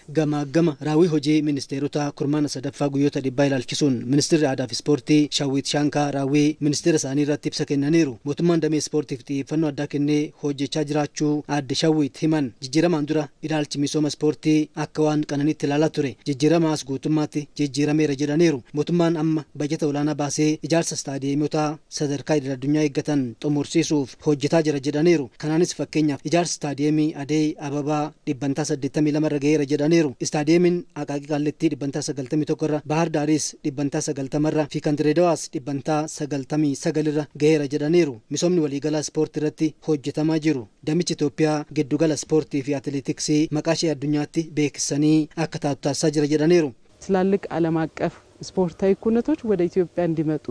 Gamaagama raawwii hojii ministeerota kurmaana sadaffaa guyyoota 100 ilaalchisuun Ministirri Aadaa fi Ispoortii Shawwiit Shaankaa raawwii ministeera isaanii irratti ibsa kennaniiru. Mootummaan damee ispoortiif xiyyeeffannoo addaa kennee hojjechaa jiraachuu Aadde Shawwiit himan. Jijjiiramaan dura ilaalchi misooma ispoortii akka waan qananiitti ilaalaa ture. Jijjiiramaas guutummaatti jijjiirameera jedhaniiru. Mootummaan amma bajata olaanaa baasee ijaarsa istaadiyeemotaa sadarkaa idil addunyaa eeggatan xumursiisuuf hojjetaa jira jedhaniiru. Kanaanis fakkeenyaaf ijaarsi istaadiyeemii Adeey Ababaa dhibbantaa 82 irra gaheera jedhaniiru. Istaadiyeemiin Aqaaqii Qaallittii dhibbantaa 91 irra, Baahar Daaris dhibbantaa 90 irra fi kan Direedawaas dhibbantaa 99 irra gaheera jedhaniiru. Misoomni waliigalaa ispoortii irratti hojjetamaa jiru damichi Itoophiyaa giddugala ispoortii fi atileetiksii maqaa ishee addunyaatti beeksisanii akka taatu taasisaa jira jedhaniiru. ትላልቅ ዓለም አቀፍ ስፖርታዊ ኩነቶች ወደ ኢትዮጵያ እንዲመጡ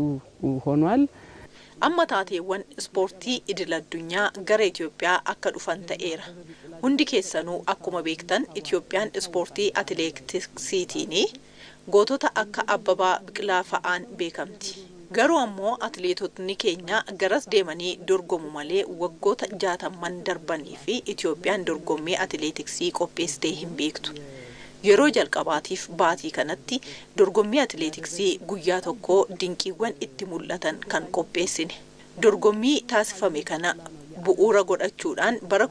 ሆኗል። Amma taateewwan ispoortii idil-addunyaa gara Itoophiyaa akka dhufan ta'eera. Hundi keessanuu akkuma beektan Itoophiyaan ispoortii atileetiksiitiin gootota akka Abbabaa Biqilaa fa'aan beekamti. Garuu ammoo atileetotni keenya garas deemanii dorgomu malee waggoota 60n darbanii fi Itoophiyaan dorgommii atileetiksii qopheessitee hin beektu. Yeroo jalqabaatiif baatii kanatti dorgommii atileetiksii guyyaa tokkoo dinqiiwwan itti mul'atan kan qopheessine. Dorgommii taasifame kana bu'uura godhachuudhaan bara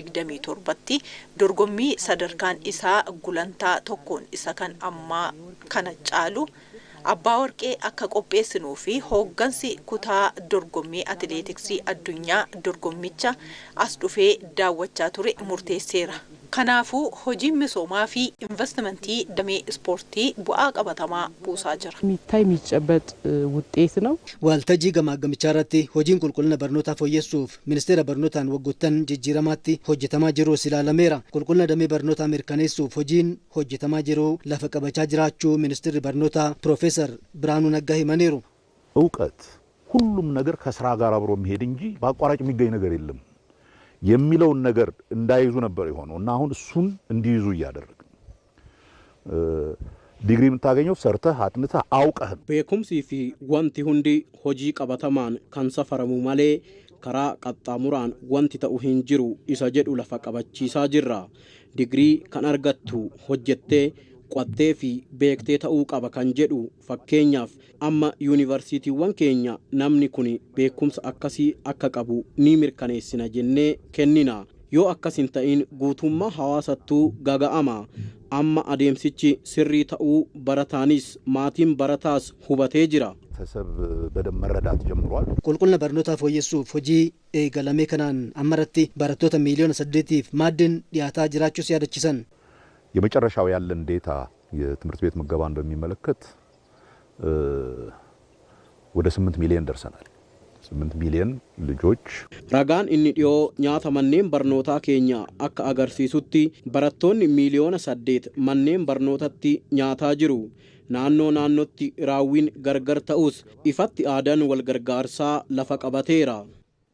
2027tti dorgommii sadarkaan isaa gulantaa tokkoon isa kan ammaa kana caalu abbaa warqee akka qopheessinuu fi hooggansi kutaa dorgommii atileetiksii addunyaa dorgommicha as dhufee daawwachaa ture murteesseera. Kanaafuu hojiin misoomaa fi investimentii damee ispoortii bu'aa qabatamaa buusaa jira. የሚታይ የሚጨበጥ ውጤት ነው። Waltajjii gamaagamichaa irratti hojiin qulqullina barnootaa fooyyessuuf ministeera barnootaan waggoottan jijjiiramaatti hojjetamaa jirus ilaalameera. Qulqullina damee barnootaa mirkaneessuuf hojiin hojjetamaa jiru lafa qabachaa jiraachuu ministeerri barnootaa Piroofeesar Birhaanuu Naggaa himaniiru. እውቀት ሁሉም ነገር ከስራ ጋር አብሮ የሚሄድ እንጂ በአቋራጭ የሚገኝ ነገር የለም የሚለውን ነገር እንዳይዙ ነበር የሆነው እና አሁን እሱን እንዲይዙ እያደረግን ዲግሪ የምታገኘው ሰርተህ አጥንተህ አውቀህ ነው። Beekumsii fi wanti hundi hojii qabatamaan kan safaramu malee karaa qaxxaamuraan wanti ta'u hin jiru isa jedhu lafa qabachiisaa jirra. Digirii kan argattu hojjettee qo'attee fi beektee ta'uu qaba kan jedhu fakkeenyaaf amma yuunivarsiitiiwwan keenya namni kun beekumsa akkasii akka qabu ni mirkaneessina jennee kennina. Yoo akkas hin ta'in guutummaa hawaasattuu gaga'ama. Amma adeemsichi sirrii ta'uu barataanis maatiin barataas hubatee jira. ቤተሰብ በደንብ መረዳት ጀምሯል። Qulqullina barnootaa fooyyessuuf hojii eegalame kanaan ammarratti barattoota miiliyoona 8f maaddiin dhiyaataa jiraachuus yaadachiisan. የመጨረሻው ያለን ዴታ የትምህርት ቤት ምገባን በሚመለከት ወደ 8 ሚሊዮን ደርሰናል። 8 ሚሊዮን ልጆች Ragaan inni dhiyoo nyaata manneen barnootaa keenya akka agarsiisutti barattoonni miiliyoona 8 manneen barnootatti nyaataa jiru. Naannoo naannootti raawwiin gargar ta'us ifatti aadaan wal gargaarsaa lafa qabateera.